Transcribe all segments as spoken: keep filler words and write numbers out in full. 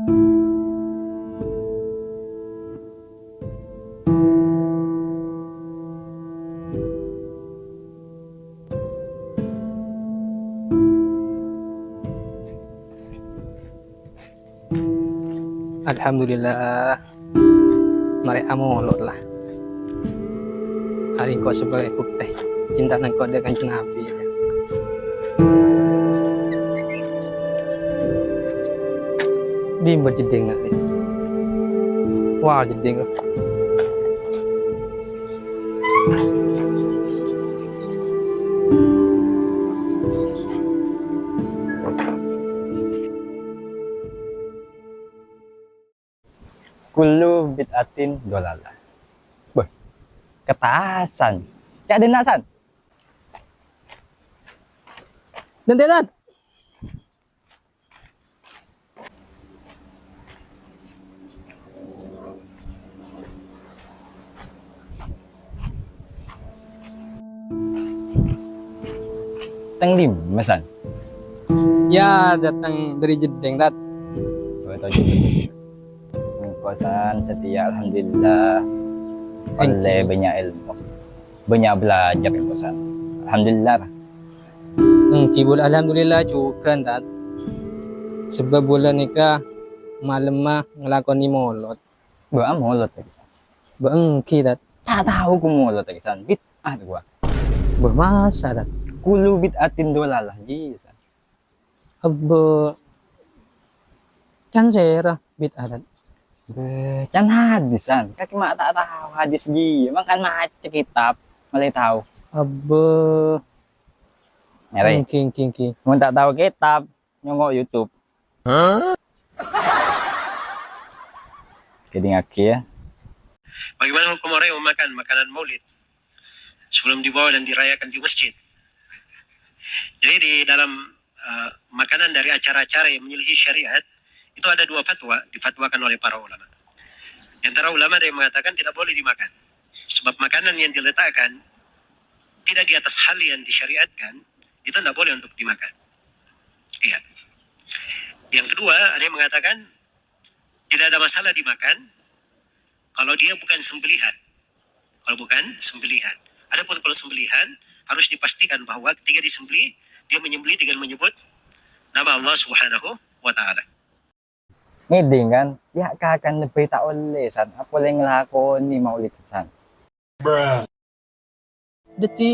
Alhamdulillah. Marè amolod la. Arèya engko' sabâgâi buktè cintana engko' dâ' Kanjeng Nabi. Dimma jeddhing, Na', rè? Wah, jeddhing. Kullu bid'atin dhalalah. Bâh, ketasan. Ca'dinna, San. Dendena. Tang dimma, San? Ya, dâteng dâri jeddhing, Tat. Oh, tao jeddhing. Engko', San, satèya, alhamdulillah. Thank you. Ollè bânnya' èlmo. Bânnya' bâlâjhâr, engko', San. Alhamdulillah. Èngghi bulâ alhamdulillah jhughân, Tat. Sabâb bulâ nèka malemma ngalakonè molod. Bâ' amolod, San? Bâ' èngghi, Tat. Ta' tao ghu molod, San. Bid'ah, ghu. Bâ' masa, Tat? Kullu bid'atin dhalalah, jiyâ, San. Abbâ, can sèra bid'ah, Tat? Bâ, can hadis, San. Kakè ma' ta' tao hadis, jiyâ. Mangkana maca kitab, malè tao. Abbâ. Ngèrè. Èngghi, èngghi, èngghi. Mon ta' tao kitab, nyongngo' YouTube. Kèdingngaghi, ya. Bagaimana hukum orang yang memakan makanan maulid sebelum dibawa dan dirayakan di masjid? Jadi, di dalam, eh, makanan dari acara-acara yang menyelisih syariat, itu ada dua fatwa difatwakan oleh para ulama. Di antara ulama ada yang mengatakan tidak boleh dimakan. Sebab makanan yang diletakkan tidak di atas hal yang disyariatkan, itu tidak boleh untuk dimakan. Iya. Yang kedua, ada yang mengatakan tidak ada masalah dimakan kalau dia bukan sembelihan. Kalau bukan sembelihan. Adapun kalau sembelihan, harus dipastikan bahwa ketika disembelih, dia menyembelih dengan menyebut nama Allah Subhanahu wa Ta'ala. Ngèdhing, kan? Ya, kakan lebbi ta' ollè, San. Apolè ngalakonè maulid, San. Dhâddhi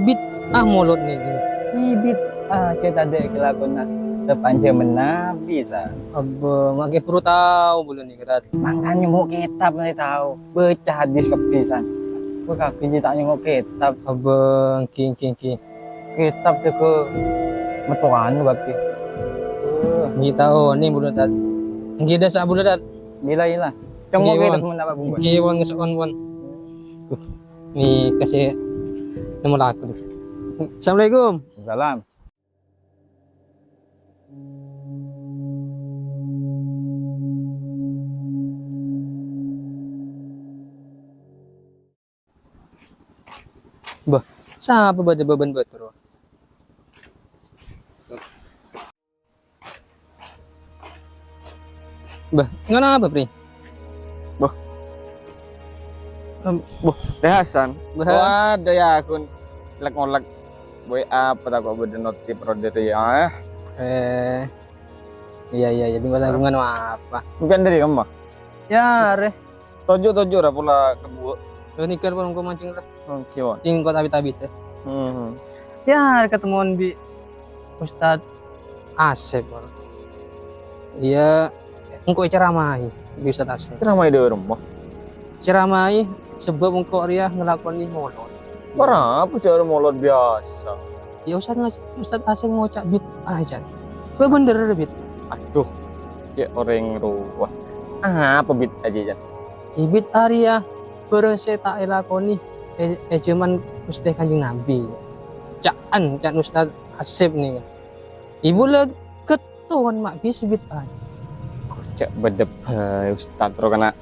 bid'ah molod nèka. Iyâ, bid'ah, cè' tadâ' kalakonna teppanjhâmân Nabi, San. Abbâ, ma' kè buru tao bulâ nèka, Tat. Mangkana nyongngo' kitab malè tao. Baca hadis kabbhi, San. Kowe kabbhi jiyâ ta' nyongngo' kitab. Abbâ, èngghi, èngghi, èngghi. Kitab jâgâ mèttowan bhâkti. Èngghi tao, nè bulâ, Tat. Èngghi dâsa' bulâ, Tat. Gila, gila. Cong, èngghi, oke, Wan. Teman apa, Bung? Èngghi, Wan, ngesok, Wan, Wan. Uh, nè, kasih nomor aku, deh. Assalamualaikum. Salam. Bâh, sapa bâdâ bâbân bâtoro? Bâh, ngono apa, Pri? Bâh. Em, bâh, Teh Hasan. Bâh. Waduh, ya, akun lek-ngolek. Boy, apa tako' bâdâ notif ro dâri, ya? Eh. Iya, iya, iya. Bingung aku ngono apa? Bukan dari kamu? Ya, rè. Toju'-toju' ra pola kebu. Eh, nèka pon engko' mancing ra. Oke, Wan. Cing engko' tabi-tabi teh. Hmm. Ya, ketemuan bi' Ustaz Asep, Wan. Iya, engko' ceramai bi' Ustaz Asep. Ceramai dâri roma? Ceramai sebab engko' rèya ngalakonè molod. Mara apa jâ' molod biasa? Ya, Ustaz ngas-, Ustaz Asep ngoca' bid'ah, Jan. Bâ-, bhender bid'ah. Aduh, cè' orèng rowa. Apa bid'ah jiyâ, Jan? Bid'ah rèya bârâng sè ta' èlakonè è, è jhâman Ghustè Kanjeng Nabi. Ca'an, ca'an Ustaz Asep nèka. Ibu la getton ma' bisa bid'ah. Cè' bâdâ bhâi Ustaz ro kèna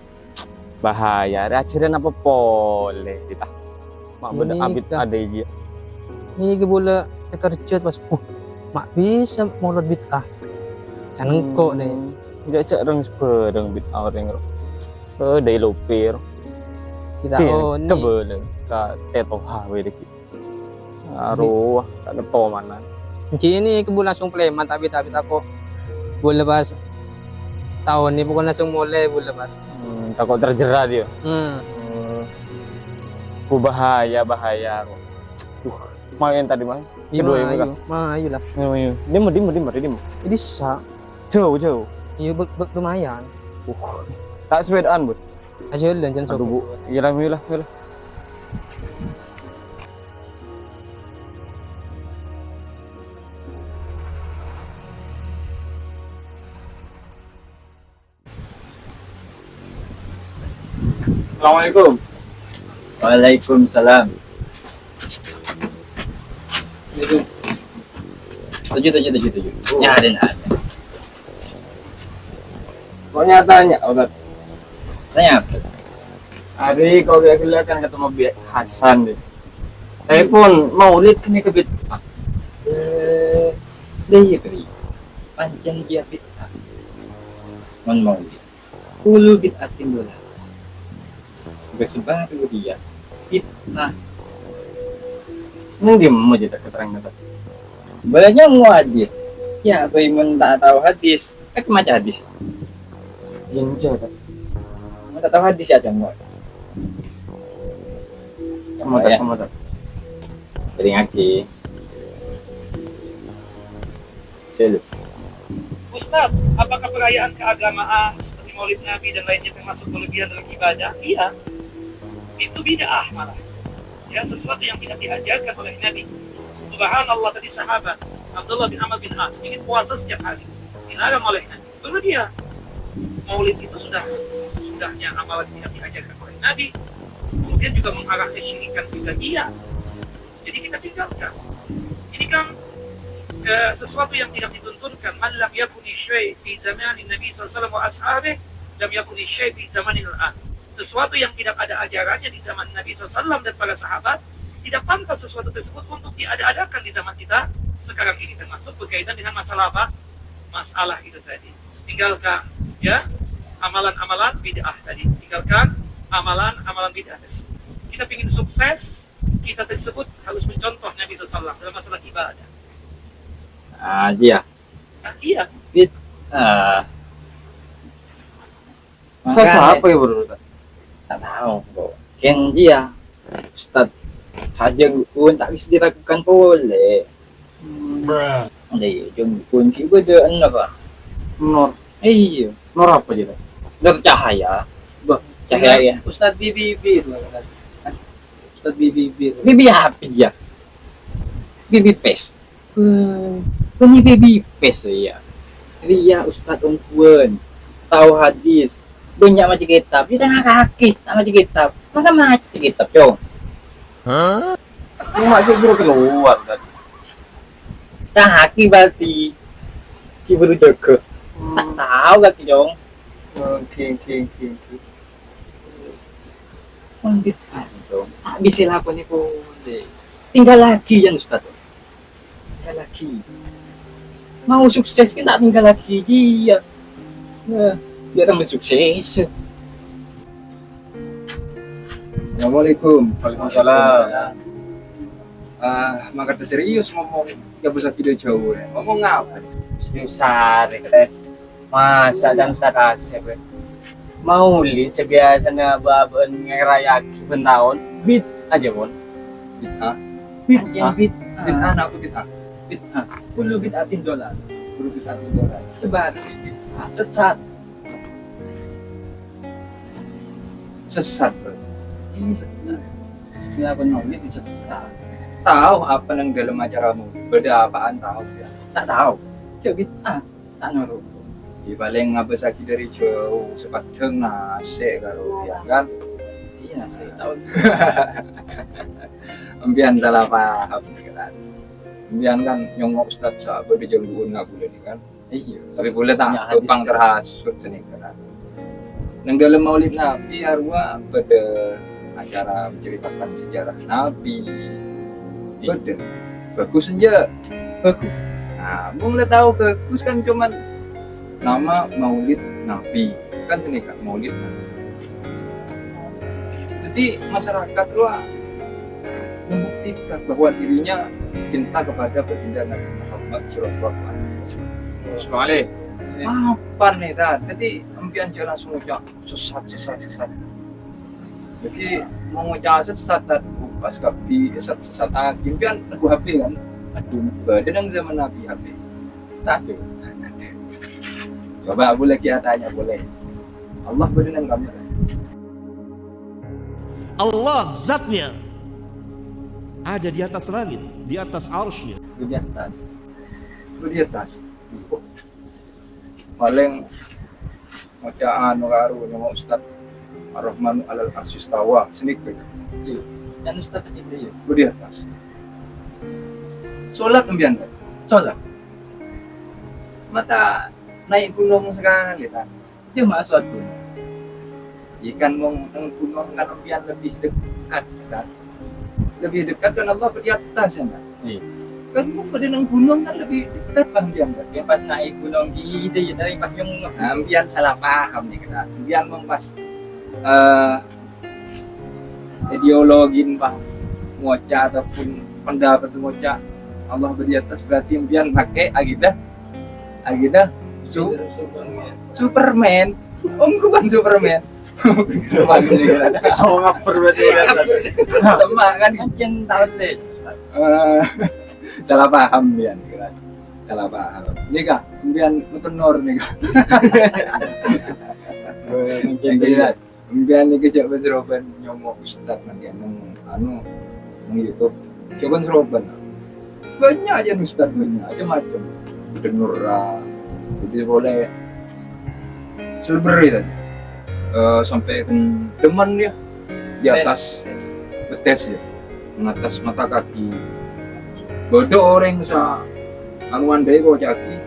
bahaya. Rè ajhârân apa polè, Tita? Ma' bâdâ abit adâ iyâ. Nèka bulâ takerjhât pas, uh, ma' bisa molod bid'ah. Can engko' nè. Hmm. Jhâ'-jhâ' rèng sabhârâng bid'ah orèng ro. Eh, dâi lopè ro. Kita Cè, oni. Kebâlâ ka tètoha wè dâggi'. Arowa, ta' kètomanan. Ghi' ini kebun langsung preman, tapi, tapi tako' bulan lepas. Tahun ini pokoknya langsung mulai bulan lepas. Hmm, tako' terjerat ya. Hmm. Hmm. Ku bahaya, bahaya kok. Duh, main tadi, Mang. Iya, kedua ini, ayo. Mah, ayo lah. Ayo, ayo. Dimo, dimo, dimo, dimo. Ini sa. Jauh, jauh. Iya, be- be- lumayan. Uh, tak sepedaan, Bud. Aja lah, jangan. Aduh, Bu. Iyalah, iyalah, iyalah. Assalamualaikum. Waalaikumsalam. Tujuh, tujuh, tujuh, tujuh. Nyarin aja. Kok nyatanya, Ustaz? Tanya apa? Hari kok gak kelihatan ketemu Bi Hasan deh. Tapi pon maulid kene ke bid'ah. Eh, deh, iya, Tri. Pancen dia bid'ah. Mon maulid. Kullu bid'atin dhalalah. Bes baru dia bid'ah. Nang dia mau jadi keterangan apa? Banyak mau hadis. Ya, bagaimana tak tahu hadis? Kan maca hadis. Iya, enggak, Ustaz. Mau tak tahu hadis ya, Cong? Mau tak, ya? Mau tak? Peringati. Sel. Ustaz, apakah perayaan keagamaan seperti Maulid Nabi dan lainnya termasuk kelebihan dalam ibadah? Iya. Itu bid'ah malah. Ya, sesuatu yang tidak diajarkan oleh Nabi. Subhanallah, tadi sahabat Abdullah bin Amr bin As ingin puasa setiap hari. Dilarang oleh Nabi. Benar dia. Maulid itu sudah, sudahnya amalan yang tidak diajarkan oleh Nabi. Kemudian juga mengarah kesyirikan juga dia. Jadi kita tinggalkan. Ini kan, eh, sesuatu yang tidak dituntunkan. Man lam yakuni syai' fi zamanin Nabi sallallahu alaihi wasallam wa ashabih, lam yakuni syai' fi zamanil an. Sesuatu yang tidak ada ajarannya di zaman Nabi sallallahu alaihi wasallam dan para sahabat, tidak pantas sesuatu tersebut untuk diada-adakan di zaman kita sekarang ini, termasuk berkaitan dengan masalah apa? Masalah itu tadi. Tinggalkan, ya, amalan-amalan bid'ah tadi. Tinggalkan amalan-amalan bid'ah tersebut. Kita ingin sukses, kita tersebut harus mencontoh Nabi sallallahu alaihi wasallam dalam masalah ibadah. Ah, iya. Ah, iya. Bid'ah. Makanya siapa yang berurut? Tak tahu, kok. Kan dia, Ustaz, saja pun tak bisa diragukan boleh. Hmm. Bruh. Iya, jeng pun ki beda enor, Pak. Enor. Iya. Enor apa, Jeng? Enor cahaya. Bah, cahaya, ya. Ustaz Bibi itu, Ustaz. Ustaz Bibi itu. Bibi apa dia? Bibi pes. Hmm, ini Bibi pes, ya. Dia Ustaz ongguan. Tahu hadis. Banyak maca kitab. Dia tengah kaki, tak maca kitab. Maka maca kitab, Cong. Hah? Ini maksud guru keluar, kan? Kaki berarti. Ki baru jaga. Hmm. Tak tahu kaki, Cong. Oke, oke, oke, oke. Pandhita, Cong. Tak bisa lakoni pole. Tinggal lagi, ya, Ustaz. Tinggal lagi. Mau sukses kan tak tinggal lagi, iya. Nah, biar tambah sukses. Assalamualaikum. Waalaikumsalam. Ah, mangkada serius ngomong, ya bisa video jauh ya. Ngomong apa? Serius, Rek. Masa kan Ustaz Asep, Rek? Maulid sè biyasana bâ-, bâ'na ngèraya'aghi bân taon, bid'ah jâ, pon. Bid'ah? Bid'ah. Bid'ah. Bid'ah, napa bid'ah? Bid'ah. Kullu bid'atin dhalalah. Kullu bid'atin dhalalah. Sebagai bid'ah, sesat. Sesat, Bro. Ini sesat. Ini apa, maulid ini sesat. Tahu apa nang dalam acara maulid? Bâdâ apaan tahu ya? Tak tahu. Jâ' bid'ah, tak noro'. Ya, paling ngabâsaghi dâri jhâu, sepadhâng nasè' karo ya kan? Iya, nasè' tahu. Empiyan salah paham, kan? Empiyan kan nyongngo' ustad sè bâdâ jânggu'un ngabulâ nèka kan? Iya. Tapi bulâ ta' topang terhasut sanèka, kan? Neng dâlem Maulid Nabi arowa bâdâ acara menceritakan sejarah Nabi. Iya. Bâdâ. Bagus enjâ'? Bagus. Nah, mong la tao bagus kan cuman Nama Maulid Nabi. Kan sanèka Maulid Nabi. Jadi masyarakat rowa membuktikan bahwa dirinya cinta kepada baginda Nabi Muhammad sallallahu alaihi wasallam. Apa nih, ta? Jadi, empiyan jhâ' langsung ngoca' sesat, sesat, sesat. Jadi, mau ngoca' sesat, ta? Pas kabbhi, sesat, sesat. Ah, empiyan nenggu H P kan? Aduh, bâdâ neng zaman Nabi H P. Tadâ'. Coba boleh kita tanya, boleh. Allah bâdâ neng kamma? Allah zatnya ada di atas langit, di atas arsy-Nya. Di atas. Di atas. Palèng ngoca' anu karo nyama Ustaz Ar-Rahmanu alal arsy istawa. Sanèka. Iyâ. Kan Ustaz itu, iyâ. Di atas. Sholat empiyan, ta? Sholat. Mata naik gunung sekali, ta? Cuma suatu. Ikan mong neng gunung kan empiyan lebih dekat, kan? Lebih dekat kan Allah di atas, ya, kan? Iya. Kan mong pada neng gunung kan lebih dekat, Bang, empiyan, kan? Ya, pas naik gunung gitu, ya, tapi pas nyong-, nah, empiyan salah paham nih, kan? Empiyan mong pas, eh, ideologi, Pak, ngoca' ataupun pendapat ngoca' Allah di atas, berarti empiyan pakai akidah, akidah su-, Superman. Om, bukan Superman. Superman. Oh, ngaper berarti. Sama kan? Kan yang tahu deh. Eh, salah paham, ya, kan? Salah paham. Nih, Kak, kemudian nonton Nur nih, Kak. Mungkin. Iya. Empiyan nèka jhâ' bân-sèrobân nyama ustad neng, neng, anu, neng YouTube. Jhâ' bân-sèrobân. Bânnya' jhâ' ustad, bânnya', macem-macem. Gubernur, ah, jadi boleh selebriti tadi. Eh, sampai ke demen ya. Di atas. Tes, tes. Betes ya. Neng attas mata kaki. Bâdâ orèng sè anu andai koca'aghi,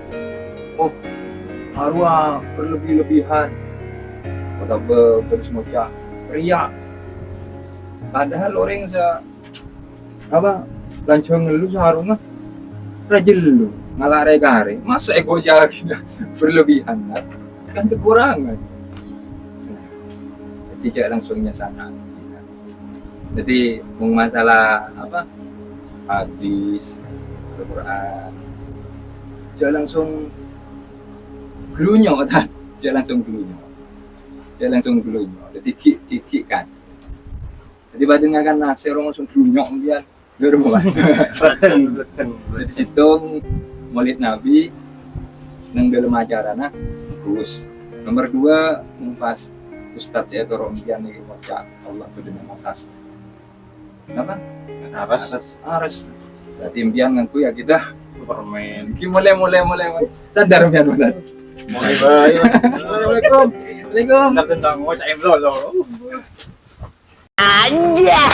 "Oh, arowa berlebih-lebihan." Otabâ terros ngoca' riya'. Padahal orèng sè, apa, lanjhâng ngellu sarungnga rajâ ngellu, ngala' rè-karè. Masa èkoca'aghi berlebihan, kan? Kan kekurangan. Jadi, jhâ' langsung nyasana. Jadi, mong masalah apa? Hadis, Al-Qur'an. Jhâ' langsung glunyo, ta? Jhâ' langsung glunyo. Jhâ' langsung glunyo. Jadi, ghi', ghi', ghi' kan. Jadi, bâdâ ngakan nasè, orèng langsung glunyo, kemudian. Lur, bukan. Betul, betul. Jadi, sèttong Maulid Nabi neng dâlem acarana, bagus. Nomor dua, mong pas ustad sè ètoro' empiyan nèka ngoca' Allah bâdâ neng attas. Napa? Aras. Aras. Aras. Berarti empiyan ngangghuy akidah Superman. Ki mulai, mulai, mulai, mulai. Sadar empiyan, bener. Mulai, bae. Assalamualaikum. Waalaikum. Ntar tentang ngoca' emlo, lo. Anjay.